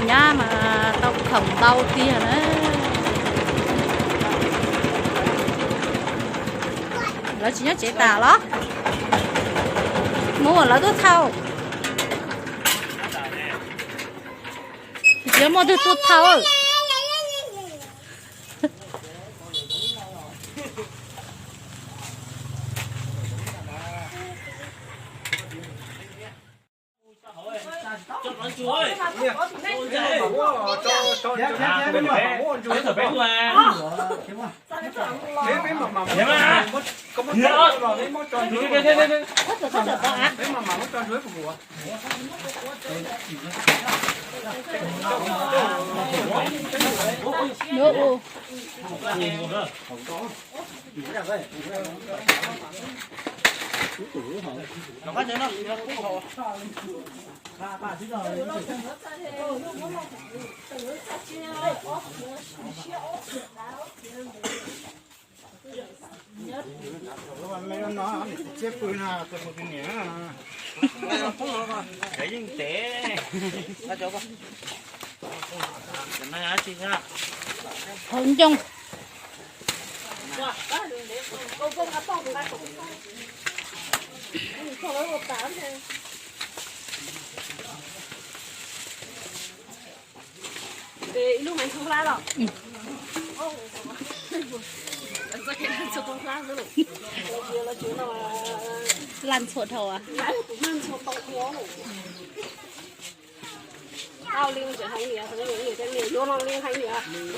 Nyab mas tau khoom ntau tiag na. Lawv tsis nyob tsev tas los? Mus lawv tuaj thauj. Tsis muaj twg tuaj thauj. Hauv ncoo. Laj ntxhua dhau. Au li, heev li, yuav no li heev li,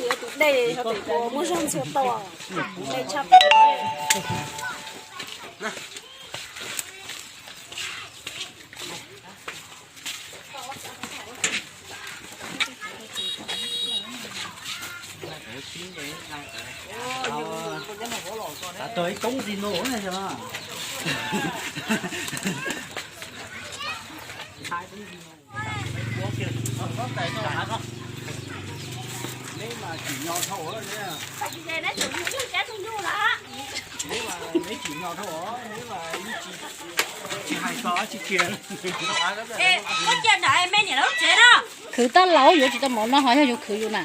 yuav tus dej ho pem muaj zog ntxhua tau, dej tshaj plaws. Tav tog ib koob zis no na yog. Neb mas tsim nyog dhau. Neb mas neb tsim nyog dhau, neb mas tsis hais txog tsis kiag. Koj cia nram me niam lawv lub tsev na. Khwv tab laus yuav tsis tau mov no ho yog yus khwv yus na.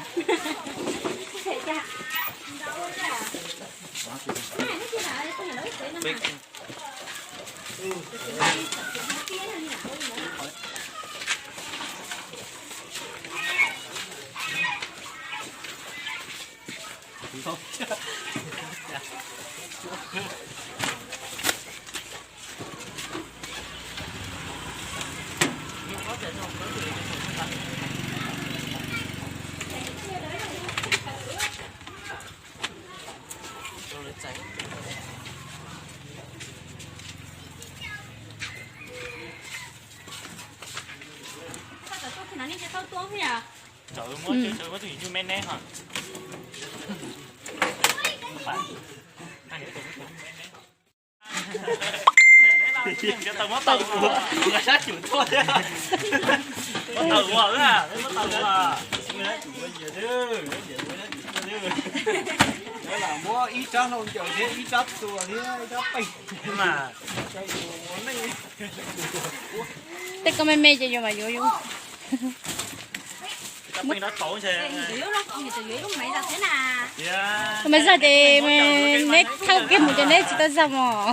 Txawm muab, txawm muab tus yim nyuj me neb ho. Muab taws ua, muab taws ua, muab taws ua. Muab ib rab hlau ncaws thiab ib rab txuas thiab ib rab peej. Tej koj me me ces yus mas yuav yus. Mas zaj ces neb thauj kiag mus ces neb tsis tau zaj mog.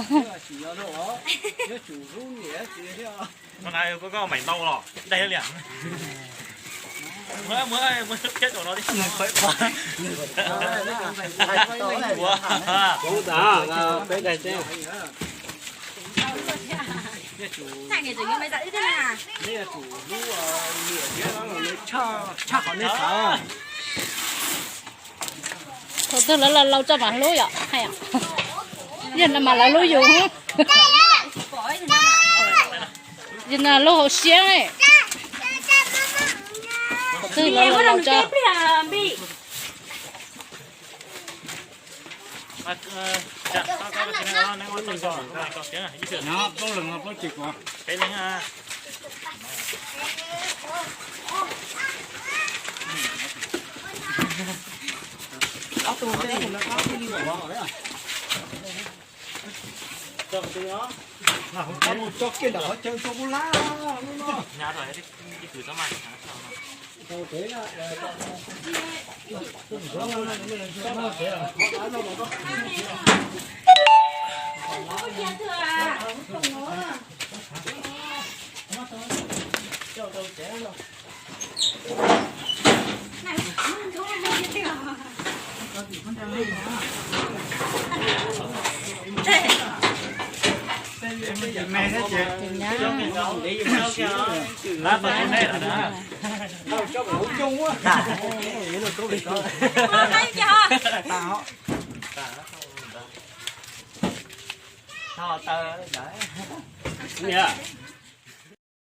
Thaum twg lawv los laus tso mam hlub yom, hais yom. Yog no mas lawv hlub yus. Yog no lub hauv siab ne. Thaum twg lawv los laus tso. Mus tso kiag ntawm qhov chaw tso kuv lab no. Niam,